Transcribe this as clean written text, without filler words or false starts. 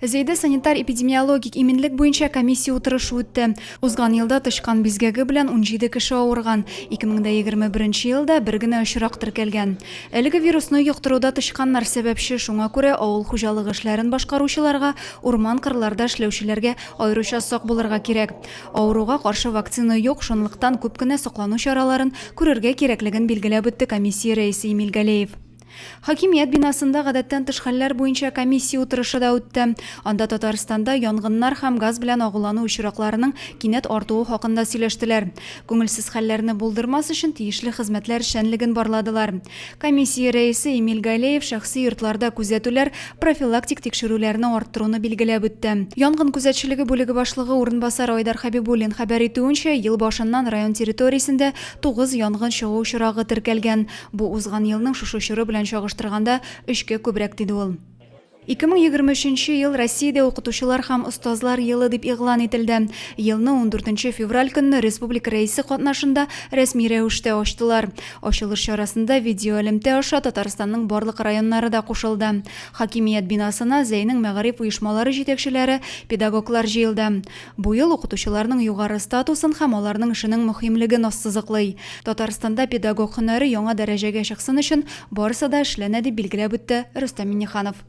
Зәйдә санитар-эпидемиологик иминлек буенча комиссия утырышы үтте. Узган елда тычкан бизгәге белән 17 кеше авырган, 2021 елда бер генә очрак теркәлгән. Әлеге вирусны йоктыруда тычканнар сәбәпче, шуңа күрә авыл хуҗалыгы эшләрен башкаручыларга, урман-кырларда эшләүчеләргә аеруча сак булырга кирәк. Авыруга каршы вакцина юк, шунлыктан күп кенә саклану чараларын күрергә кирәклеген билгеләп үтте комиссия рәисе Эмиль Галеев. Хакимият бинасында гадәттән тыш хәлләр буенча комиссия утырышы да үтте. Анда Татарстанда янгыннар һәм газ белән агулану очракларының кинәт артуы хакында сөйләштеләр. Күңелсез хәлләрне булдырмас өчен тиешле хезмәтләр эшчәнлеген барладылар. Комиссия рәисе Эмиль Галеев шәхси йортларда күзәтүләр, профилактик тикшерүләрне арттыруны билгеләп үтте. Янгын күзәтчелеге бүлеге башлыгы урынбасары Айдар Хәбибуллин хәбәр итүенчә, ел башыннан район территориясендә тугыз янгын чыгу очрагы теркәлгән. Бу узган елның шушы чоры белән чагыштырганда өчкә күбрәк, диде ул. 2023 нче ел Россиядә укытучылар һәм остазлар елы дип игълан ителде. Елны ундүртенче февраль көнне республика Рәисе катнашында рәсми рәвештә ачтылар. Ачылыш чарасында видеоэлемтә аша Татарстанның барлык районнары да кушылды. Хакимият бинасына Зәйнең мәгариф оешмалары җитәкчеләре, педагоглар җыелды. Бу ел укытучыларның югары статусын һәм аларның эшенең мөһимлеген ассызыклый. Татарстанда педагог һөнәре яңа дәрәҗәгә чыксын өчен барысы да эшләнә, дип билгеләп үтте Рөстәм Миңнеханов.